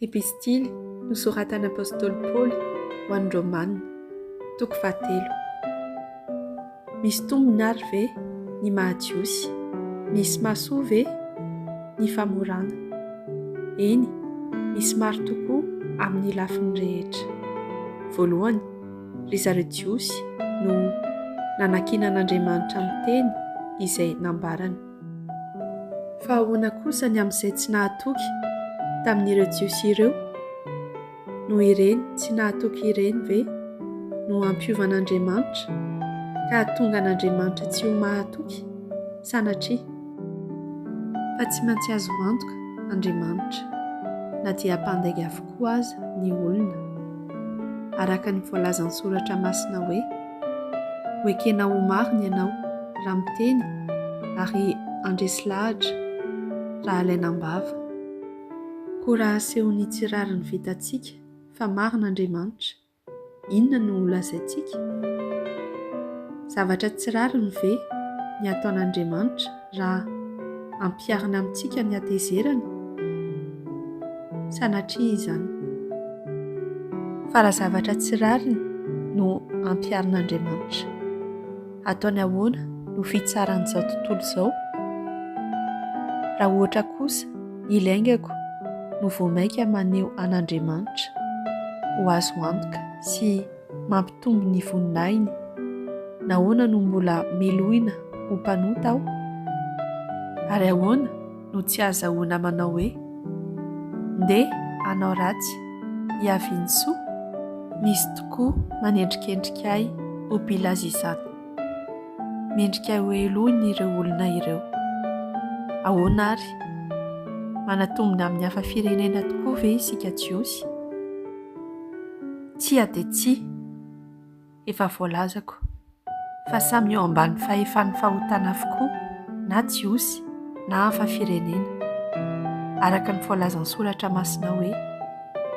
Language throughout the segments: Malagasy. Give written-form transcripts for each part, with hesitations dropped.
Epistily nosoratan'ny apostoly Paoly ho an'ny Romana, toko fahatelo. Misy tombony àry ve ny maha Jiosy? Misy mahasoa ve ny famorana? Eny, misy maro tokoa amin'ny lafiny rehetra. Voalohany, ry zareo Jiosy no nanankinan'Andriamanitra ny teny izay nambarany. Fa ahoana kosa ny amin'izay tsy nahatoky tamin'ireo Jiosy ireo? Noho ireny tsy nahatoky ireny ve no hampiova an'Andriamanitra ka hahatonga an'Andriamanitra tsy ho mahatoky? Sanatria! Fa tsy maintsy azo antoka Andriamanitra, na dia mpandainga avokoa aza ny olona. Araka ny voalazan'ny Soratra Masina hoe. Ho ekena ho marina ianao raha miteny ary handresy lahatra raha alaina am-bava. Koa raha asehon'ny tsy rariny vitantsika fa marina Andriamanitra, inona no holazaintsika? Zavatra tsy rariny ve ny ataon'Andriamanitra raha ampiharina amintsika ny hatezerany? Sanatria izany. Fa raha zavatra tsy rariny no ampiharin'Andriamanitra, ataony ahoana no fitsaran'izao tontolo izao? Raha ohatra kosa ny laingako no vao mainka maneho an'Andriamanitra ho azo antoka sy mampitombo ny voninahiny, nahoana no mbola melohina ho mpanota aho? Ary ahoana no tsy ahazahoana manao hoe, Ndeha hanao ratsy hiavian'ny soa? Misy tokoa manendrikendrika ahy ho mpilaza izany. Mendrika hohelohina ireo olona ireo. Ahoana àry? Manatombina amin'ny hafa firenena tokoa ve isika Jiosy? Tsia dia tsia, efa voalazako fa samy eo ambany fahefan'ny fahotana avokoa na Jiosy na hafa firenena. Araka ny voalazan'ny Soratra Masina hoe,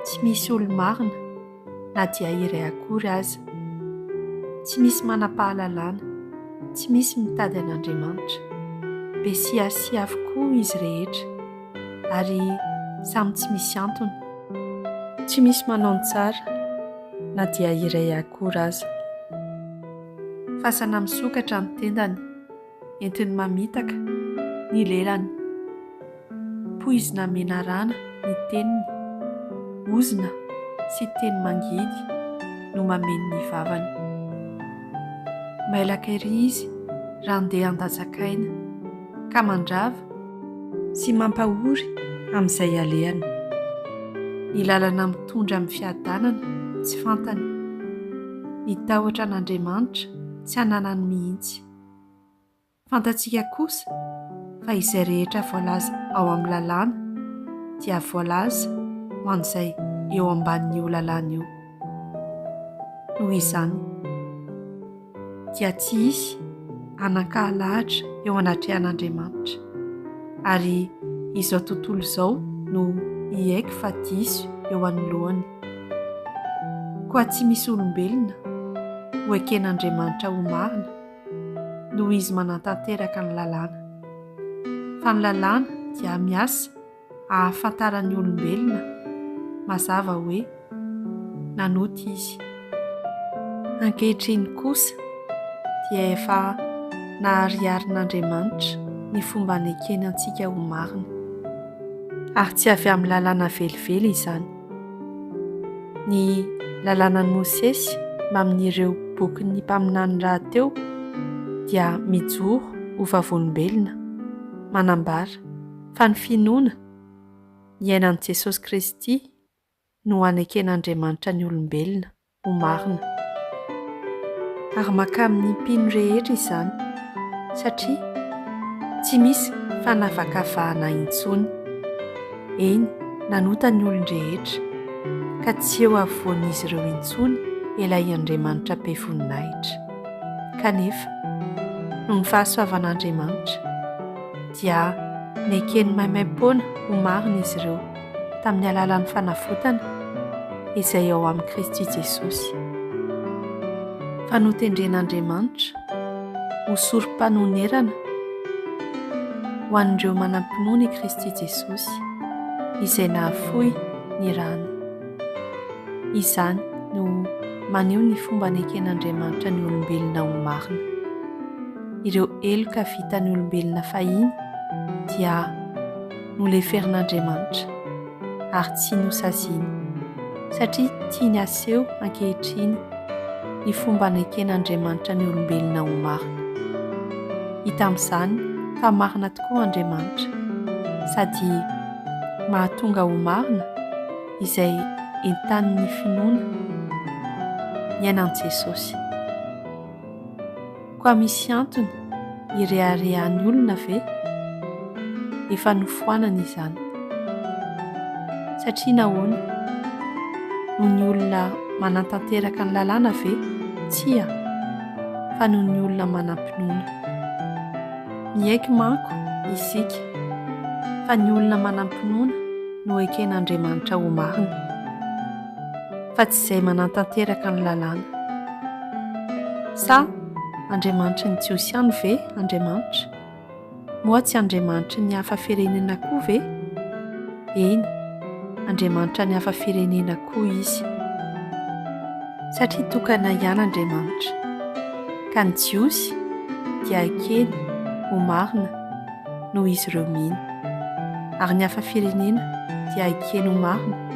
Tsy misy olo-marina na dia iray akory aza. Tsy misy manam-pahalalana, tsy misy mitady an'Andriamanitra. Be siasia avokoa izy rehetra. ary samy tsy misy antony. Tsy misy manao ny tsara na dia iray akory aza. Fasana misokatra ny tendany, entiny mamitaka ny lelany. Poizina menarana ny teniny, ozona sy teny mangidy no mameno ny vavany. Mailaka ery izy raha andeha handatsaka aina, ka mandrava sy mampahory amin'izay alehany. Ny lalana mitondra amin'ny fiadanana tsy fantany. Ny tahotra an'Andriamanitra tsy ananany mihitsy. Fantatsika kosa fa izay rehetra voalaza ao amin'ny lalàna dia voalaza ho an'izay eo ambanin'io lalàna io. Noho izany. dia tsy hisy hanan-kahalahatra eo anatrehan'Andriamanitra, ary izao tontolo izao no hiaiky fa diso eo anoloany. Koa tsy misy olombelona ho eken'Andriamanitra ho marina noho izy manatanteraka ny lalàna, fa ny lalàna dia miasa ahafantaran'ny olombelona mazava hoe nanota izy. Ankehitriny kosa dia efa nahariharin'Andriamanitra ny fomba anekeny antsika ho marina, ary tsy avy amin'ny lalàna velively izany. Ny lalànan'i Mosesy mbamin'ireo bokin'ny mpaminany rahateo dia mijoro ho vavolombelona manambara fa ny finoana niainan'i Jesosy Kristy no aneken'Andriamanitra ny olombelona ho marina. Ary mankamin'ny mpino rehetra izany, satria tsy misy fanavakavahana intsony. Eny, nanota ny olon-drehetra, ka tsy eo afovoan'izy ireo intsony ilay Andriamanitra be voninahitra. Kanefa, noho ny fahasoavan'Andriamanitra, dia nekeny maimaim-poana ho marina izy ireo tamin'ny alalan'ny fanavotana izay ao amin'i Kristy Jesosy. Fa notendren'Andriamanitra ho sorom-panonerana ho an'ireo manam-pinoana i Kristy Jesosy, izay nahafoy. ny rany. Izany no maneho ny fomba neken'Andriamanitra ny olombelona ho marina. Ireo heloka vitan'ny olombelona fahiny dia noleferin'Andriamanitra ary tsy nosaziany, satria tiany haseho ankehitriny ny fomba neken'Andriamanitra ny olombelona ho marina. Hita amin'izany fa marina tokoa Andriamanitra, sady mahatonga ho marina izay entanin'ny finoana niainan'i Jesosy. Koa misy antony hireharehan'ny olona ve? Efa nofoanana izany. Satria nahoana? Noho ny olona manatanteraka ny lalàna ve? Tsia, fa noho ny olona manam-pinoana. Miaiky manko isika fa ny olona manam-pinoana no eken'Andriamanitra ho marina. fa tsy izay manatanteraka ny lalàna. Sa Andriamanitry ny Jiosy ihany ve Andriamanitra? Moa tsy Andriamanitry ny hafa firenena koa ve? Eny, Andriamanitra ny hafa firenena koa Izy. Satria tokana ihany Andriamanitra, ka ny Jiosy dia ekeny ho marina noho izy ireo mino, ary ny hafa firenena dia ekeny ho marina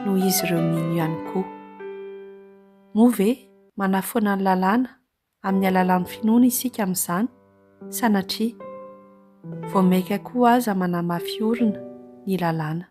noho izy ireo mino ihany koa. Moa ve manafoana ny lalàna amin'ny alalan'ny finoana isika amin'izany? Sanatria! Vao mainka koa aza manamafy orina ny lalàna.